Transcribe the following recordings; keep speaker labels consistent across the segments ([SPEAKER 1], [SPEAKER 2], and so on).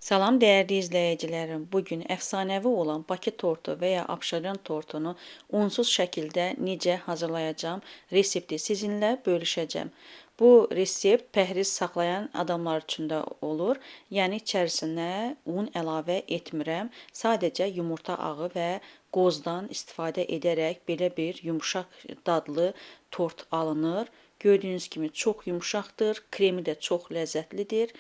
[SPEAKER 1] Salam değerli izləyicilərim. Bugün əfsanəvi olan Bakı tortu və ya Abşeron tortunu unsuz şəkildə necə hazırlayacağam resepti sizinlə bölüşəcəm. Bu resept pəhriz saxlayan adamlar üçün də olur. Yəni içərisinə un əlavə etmirəm. Sadəcə yumurta ağı və qozdan istifadə edərək belə bir yumşaq dadlı tort alınır. Gördüyünüz kimi çox yumşaqdır, kremi də çox ləzzətlidir.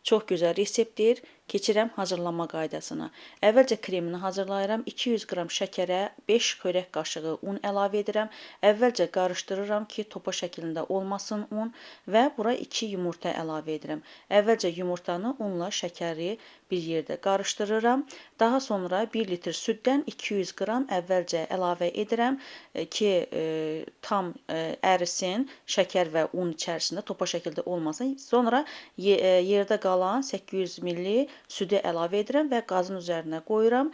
[SPEAKER 1] Çox gözəl reseptdir. Keçirəm hazırlama qaydasına. Əvvəlcə kremini hazırlayıram. 200 qram şəkərə 5 xörək qaşığı un əlavə edirəm. Əvvəlcə qarışdırıram ki, topa şəklində olmasın un və bura 2 yumurta əlavə edirəm. Əvvəlcə yumurtanı unla şəkəri bir yerdə qarışdırıram. Daha sonra 1 litr süddən 200 qram əvvəlcə əlavə edirəm ki, tam ərisin şəkər və un içərisində topa şəkildə olmasın. Sonra yerdə qalan 800 milli südü əlavə edirəm və qazın üzərinə qoyuram.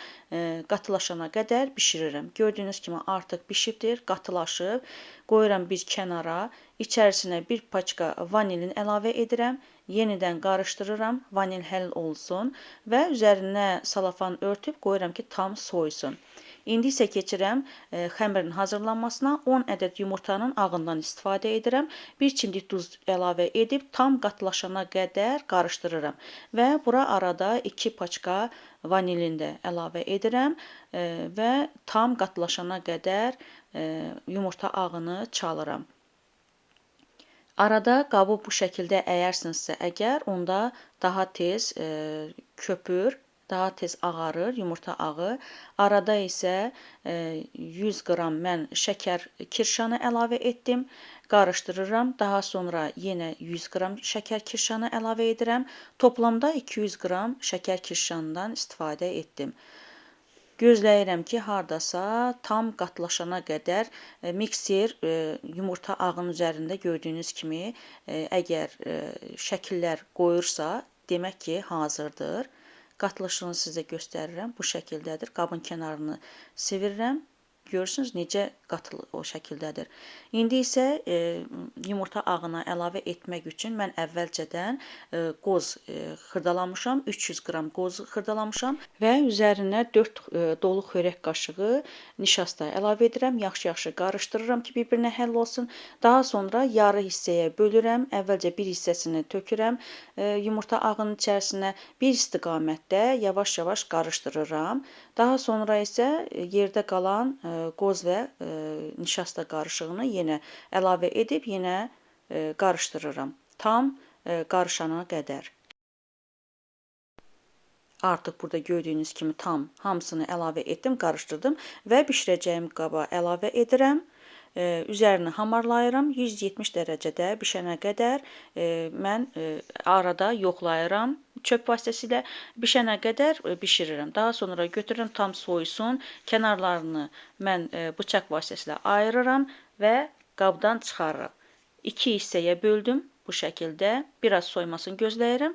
[SPEAKER 1] Qatılaşana qədər bişirirəm. Gördüyünüz kimi artıq bişibdir, qatılaşıb. Qoyuram bir kənara. İçərisinə bir paçka vanilin əlavə edirəm. Yenidən qarışdırıram. Vanil həll olsun və üzərinə salafan örtüb qoyuram ki, tam soyusun. İndi isə keçirəm xəmirin hazırlanmasına. 10 ədəd yumurtanın ağından istifadə edirəm. Bir çimdik duz əlavə edib tam qatılaşana qədər qarışdırıram. Və bura arada 2 paçka vanilin də əlavə edirəm və tam qatılaşana qədər yumurta ağını çalıram. Arada qabı bu şəkildə əyərsinizsə əgər, onda daha tez köpür, daha tez ağarır yumurta ağı. Arada isə 100 qram mən şəkər kirşanı əlavə etdim. Qarışdırıram. Daha sonra yenə 100 qram şəkər kirşanı əlavə edirəm. Toplamda 200 qram şəkər kirşanından istifadə etdim. Gözləyirəm ki, hardasa tam qatılaşana qədər mikser yumurta ağının üzərində gördüyünüz kimi əgər şəkillər qoyursa, demək ki, hazırdır. Qatılaşını sizə göstərirəm. Bu şəkildədir. Qabın kənarını sivirirəm. Görürsünüz necə qatıl o şəkildədir. İndi isə yumurta ağına əlavə etmək üçün mən əvvəlcədən qoz xırdalamışam. 300 qram qoz xırdalamışam və üzərinə 4 dolu xörək qaşığı nişasta əlavə edirəm. Yaxşı-yaxşı qarışdırıram ki, bir-birinə həll olsun. Daha sonra yarı hissəyə bölürəm. Əvvəlcə bir hissəsini tökürəm yumurta ağının içərisinə. Bir istiqamətdə yavaş-yavaş qarışdırıram. Daha sonra isə yerdə qalan qoz və nişasta qarışığını yenə əlavə edib yenə qarışdırıram. Tam qarışana qədər. Artıq burada gördüyünüz kimi tam hamısını əlavə etdim, qarışdırdım və bişirəcəyim qaba əlavə edirəm. Üzərini hamarlayıram. 170 dərəcədə bişənə qədər mən arada yoxlayıram. Çöp vasitəsilə bişənə qədər bişirirəm. Daha sonra götürürəm tam soyusun. Kənarlarını mən bıçaq vasitəsilə ayırıram və qabdan çıxarıram. 2 hissəyə böldüm bu şəkildə. Biraz soymasını gözləyirəm.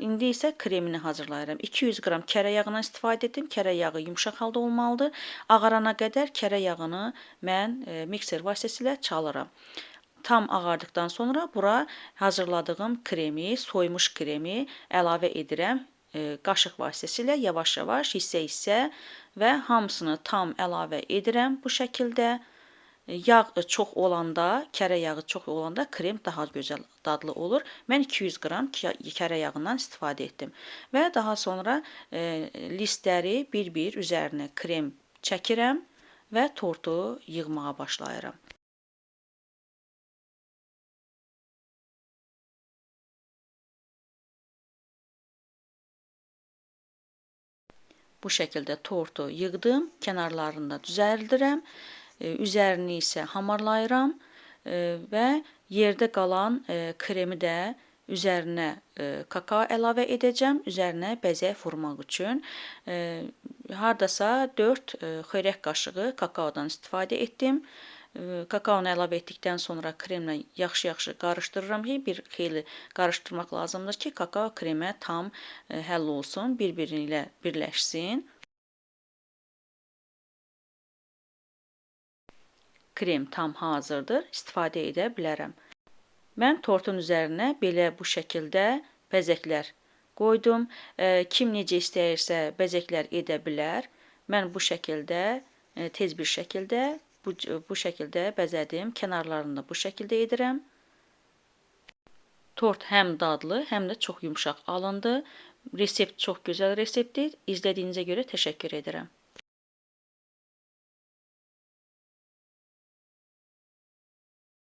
[SPEAKER 1] İndi isə kremini hazırlayıram. 200 qram kərə yağından istifadə etdim. Kərə yağı yumşaq halda olmalıdır. Ağarana qədər kərə yağını mən mikser vasitəsilə çalıram. Tam ağardıqdan sonra bura hazırladığım kremi, soymuş kremi əlavə edirəm. Qaşıq vasitəsilə yavaş-yavaş, hissə-hissə və hamısını tam əlavə edirəm bu şəkildə. Yağ çox olanda, kərə yağı çox olanda krem daha gözəl dadlı olur. Mən 200 qram kərə yağından istifadə etdim. Və daha sonra listləri bir-bir üzərinə krem çəkirəm və tortu yığmağa başlayıram. Bu şəkildə tortu yığdım, kənarlarını da düzəldirəm. Üzərini isə hamarlayıram və yerdə qalan kremi də üzərinə kakao əlavə edəcəm, üzərinə bəzək vurmaq üçün. Hardasa 4 xörək qaşığı kakaodan istifadə etdim. Kakaonu əlavə etdikdən sonra kremlə yaxşı-yaxşı qarışdırıram ki, bir xeyli qarışdırmaq lazımdır ki, kakao kremə tam həll olsun, bir-biri ilə birləşsin. Krem tam hazırdır, istifadə edə bilərəm. Mən tortun üzərinə belə bu şəkildə bəzəklər qoydum. Kim necə istəyirsə bəzəklər edə bilər. Mən bu şəkildə tez bir şəkildə bu şəkildə bəzədim. Kənarlarını da bu şəkildə edirəm. Tort həm dadlı, həm də çox yumşaq alındı. Resept çox gözəl reseptdir. İzlədiyinizə görə təşəkkür edirəm.